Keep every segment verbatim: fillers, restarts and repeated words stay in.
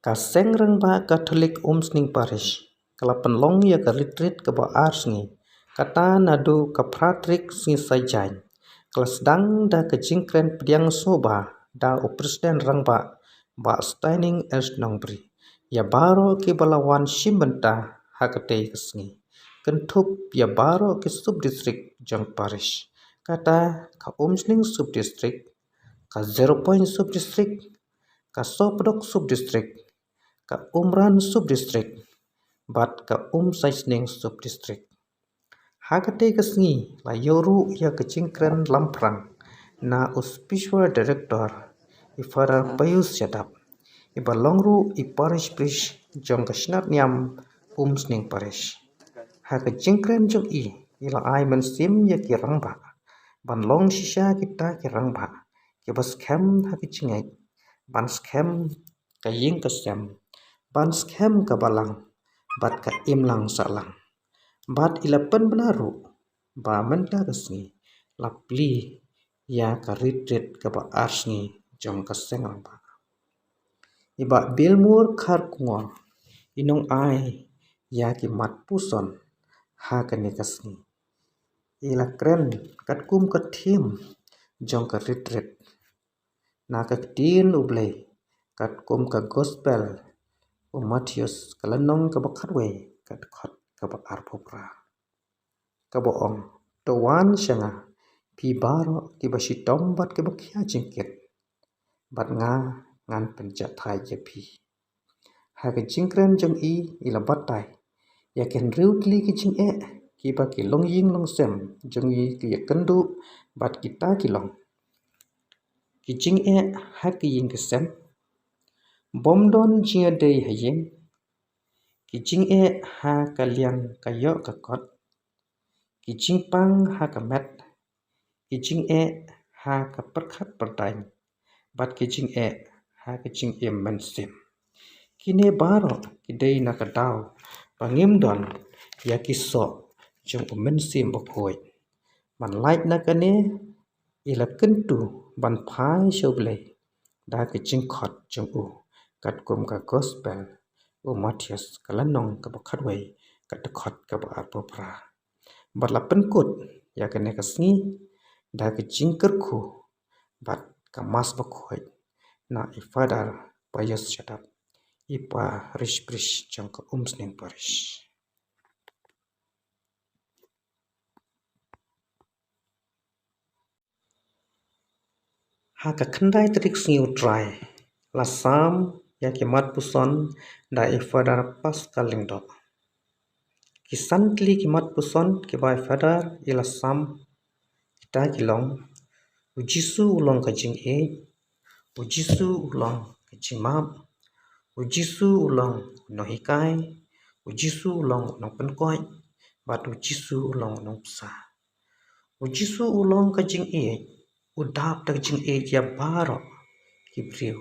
Ka Seng Rangbah Katholik Umsning Parish ka la pynlong ïa ka retreat kaba ar sngi, kata naduh ka phra tarik sngi Saitjaiñ. Ka la sdang da ka jingkren pdiang sngewbha da u President Rangbah, Bah Steining S Nongbri, ïa baroh kiba la wan shim bynta ha katei ka sngi, kynthup ïa baroh ki sub district jong parish, kata ka Umsning sub district, ka Zero Point sub district, ka Sohpdok sub district, ka Umran sub district, bad ka Umsaisning sub district. Ha katei ka sngi la ïoh ruh ïa ka jingkren lamphrang na u Spiritual Director, i Father Pius Shadap, iba long ruh i Parish Priest jong ka Shnat Niam Umsning Parish. Ha ka jingkren jong i, i la ai mynsiem ïa ki rangbah ban long shisha kita ki rangbah kiba skhem ha ka jingngeit, ban skhem ka ïing ka sem, ban skhem ka balang bad ka imlang sahlang. Bad i la pynbna ruh ba mynta ka sngi la plie ïa ka retreat kaba ar sngi jong ka Seng Rangbah. I Bah Bilmur Kharkongor i nongai ïa ki mat puson ha kane ka sngi. I la kren katkum ka theme jong ka retreat, na ka ktien U Blei katkum ka Gospel u Mathaios, ka lynnong kaba khatwei, ka dkhot kaba arphew phra, kaba ong: "To wan sha nga, phi baroh kiba shitom bad kiba khia jingkit, bad nga, ngan pynjahthait ïa phi." Ha ka jingkren jong i, i la batai ïa ki hynriew tylli ki jingeh kiba ki longïing longsem jong i ki ïakynduh bad kita ki long: ki jingeh ha ki ïing ki sem, bym don jingïadei ha ïing, ki jingeh ha ka liang ka ïoh ka kot, ki jingpang ha ka met, ki jingeh ha ka pyrkhat pyrdaiñ, bad ki jingeh ha ka jingim mynsiem. Kine baroh ki dei na ka daw ba ngim don ïa ki soh jong u Mynsiem Bakhuid. Ban lait na kane, i la kyntu ban phai sha U Blei da ka jingkhot jong u katkum ka Gospel u Mathaios, ka lynnong kaba khatwei, ka dkhot kaba arphew phra. Bad la pynkut ïa kane ka sngi da ka jingkyrkhu bad ka Mass Bakhuid na i Father Pius Shadap, i Parish Priest jong ka Umsning Parish. Ha ka khyndai tarik sngi U Trai, la sam ïa ki mat puson da i Father Pascal Lyngdoh. Ki san tylli ki mat puson kiba i Father i la sam, kita ki long: U Jisu u long ka jingïeit, U Jisu u long ka jingmap, U Jisu u long u nonghikai, U Jisu u long u nongpynkoit, bad U Jisu u long u nongpynsah. U Jisu u long ka jingïeit, u dap da ka jingïeit ïa baroh ki briew.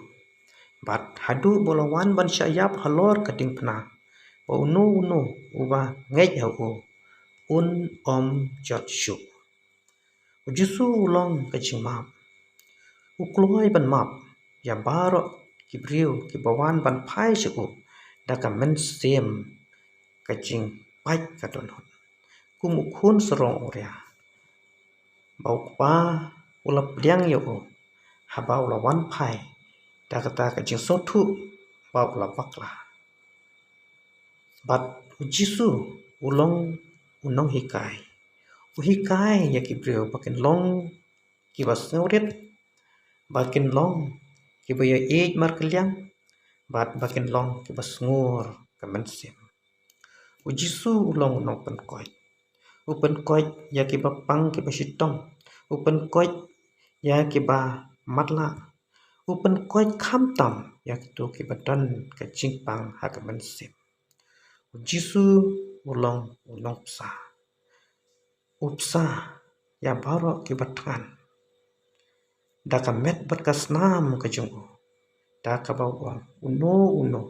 Bad haduh ba u la wan ban shah ïap halor ka diengphna, ba uno uno uba ngeit ha u, un ym jot shuh. U Jisu u long ka jingmap. U kloi ban map ïa baroh ki briew kiba wan ban phai sha u da ka mynsiem ka jingpait ka dohnud. Kum u khun sarong awria ba u kpa u la pdiang ïa u haba u la wan phai da kata ka jingsngewthuh ba u la bakla. Bad U Jisu u long u nonghikai. U hikai ïa ki briew ba kin long kiba sngewrit, ba kin long kiba ïaieit markylliang, bad ba kin long kiba sngur ka mynsiem. U Jisu u long u nongpynkoit. U pynkoit ïa kiba pang kiba shitom. U pynkoit ïa kiba matlah. U pynkoit khamtam ïa kito kiba don ka jingpang ha ka mynsiem. U Jisu u long u nongpynsah. U pynsah ïa baroh kiba thngan da ka met bad ka snam ka jong u, da kaba u ong, uno uno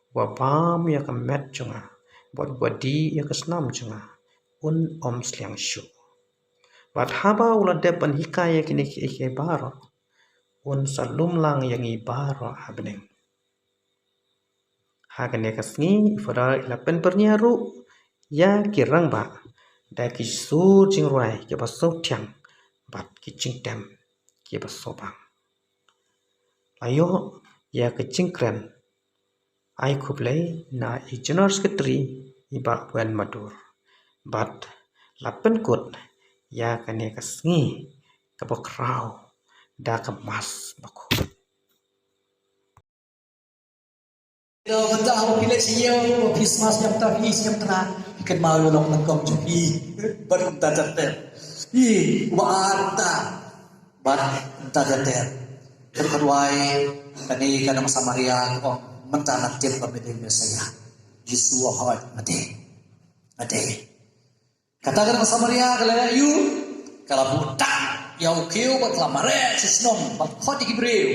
uba bam ïa ka met jong nga bad uba dih ïa ka snam jong nga, un ym sliang shuh. Bad haba u la dep ban hikai ïa kine kiei kiei baroh, un sa lum lang ïa ngi baroh ha bneng. Ha kane ka sngi i Father i la pynbyrngia ruh ïa ki rangbah da ki sur jingrwai kiba sngewthiang bad ki jingtem kiba sngewbang. La ïoh ïa ka jingkren ai khublei na i General Secretary i Bah Wen Madur bad la pynkut ïa kane ka sngi kaba khraw da ka Mass bakhuid. Ïa, mynta haba phi leit sha ïew, phi sma sha mynta, phi sma mynta, phi kynmaw ïa u lok nyngkong jong phi bad u mynta ter ter. Phi uba ar mynta bad u mynta ter ter. Ter kyrwai kane ka nong Samaria ka ong, mynta nga tip ba me dei u Messaïah. Jisu u ong, hooid, nga dei. Nga dei. Kata ka nong Samaria ka la ïoh, ka la buh tak ïa u khiew bad ka la mareh sha shnong bad khot ïa ki briew.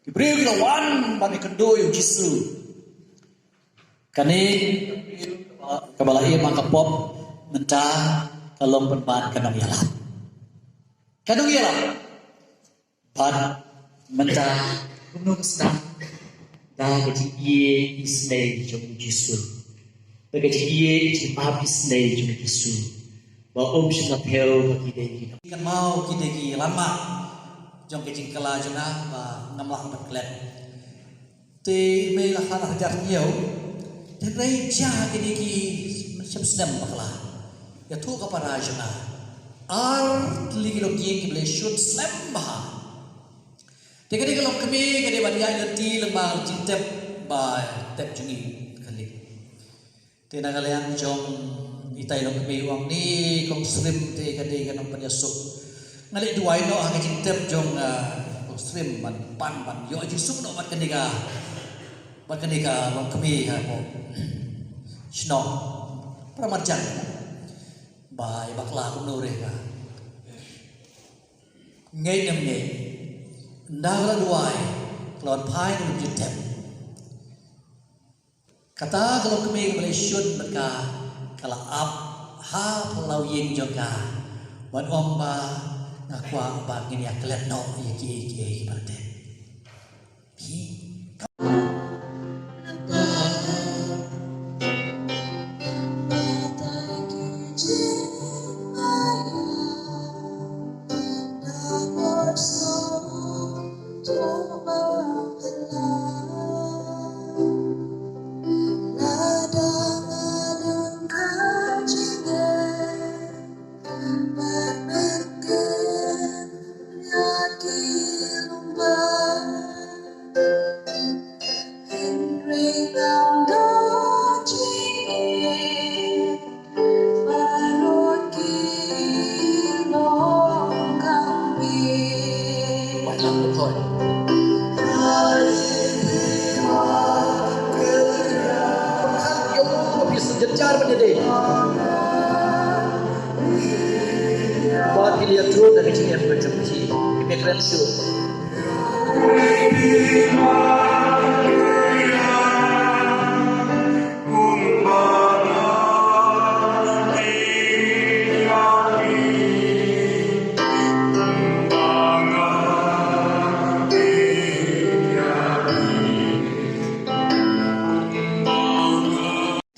Ki briew ki la wan ban ïakynduh ïa u Jisu. Kane kaba la im ha ka pop mynta ka long pynban ka nongïalap. Ka nongïalap. Bad mynta kumno ka sdang da ka jingïeit isynei jong u Jisu. Da ka jingïeit jingmap isynei jong u Jisu. Ba um shym la phew ba ki dei ki nong. Kynmaw ki dei ki rangbah jong ka jingkylla jong nga ba ngam lah ban klet. Te mei la kha la hajar hynñiew. Te hynrei jia kine ki snem bakla. Ïathuh ka para jong nga. Ar tylli ki longïing kiba la shut slem bha. Te kane ka longkmie ka dei ban ïaid lynti lyngba ka jingtep ba tep jong ngi ka leit. Te na ka liang jong itai longkmie u ong ne Kong Srim te ka dei ka nongpynïasuk. Nga leh duwai noh ha ka jingtep jong, ah, Kong Srim ban pan ban ïoh jingsuk noh bad kane ka, bad kane ka longkmie ha ko shnong. Para marjan ba ïa bakla kumno re ka. Ngeit ne ym ngeit. Ynda ka la duwai ka la wan phai ka la jingtep. Kata ka longkmie kaba la shun bad ka, ka la ap ha phyllaw ïing jong ka. Ban ong ba nga kwah ba ngin ïa klet noh ïa kiei kiei kiba la dep. Phi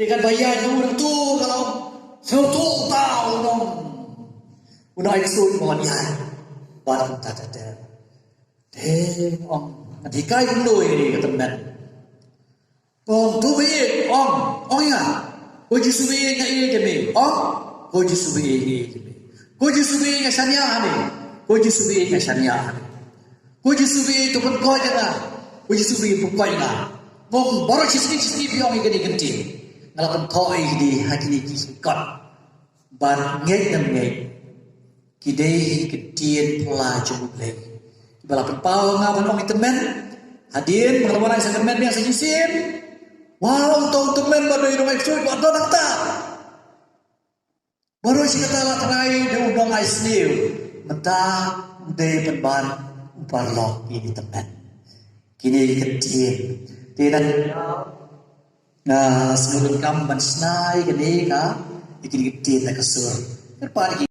Te katba ïaid na u nongtuh ka la ong, sngewthuh uta u nong, u nongaiñ ksuid ba wan ïaid bad uta ter ter. Te ong, ngan hikai kumno ïa kane ka tymmen. Ong, to ba ïeit, ong, ong ïa nga. Ko Jisu ba ïeit, nga ïeit ïa me. Ong, ko Jisu ba ïeit, nga ïeit ïa me. Ko Jisu ba ïeit, nga shaniah ha me. Ko Jisu ba ïeit, nga shaniah ha me. Ko Jisu ba ïeit, to pynkoit ïa nga. Ko Jisu ba ïeit, pynkoit ïa nga. Ong, baroh shi sngi shi sngi phi ong ïa kine ki ktien. Nga la pynthoh ïa kine ha kine ki kot. Bad ngeit ne ym ngeit, ki dei ki ktien phylla jong U Blei kiba la pynpaw ha nga ban ong ïa i tymmen. Hadien ba nga la wan ai sa tymmen biang sa jingsiem, wa uta u tymmen ba dei u nongaiñ ksuid ba don hangta. Baroh shi katta la trai dei u nongaiñ sniew, mynta u dei pynban u paralok ïa i tymmen. Kine ki ktien. Te nang Nga sngewdonkam ban shna ïa kane ka, ïa kine ki ktien na ka sur. Kyrpad ïa ki.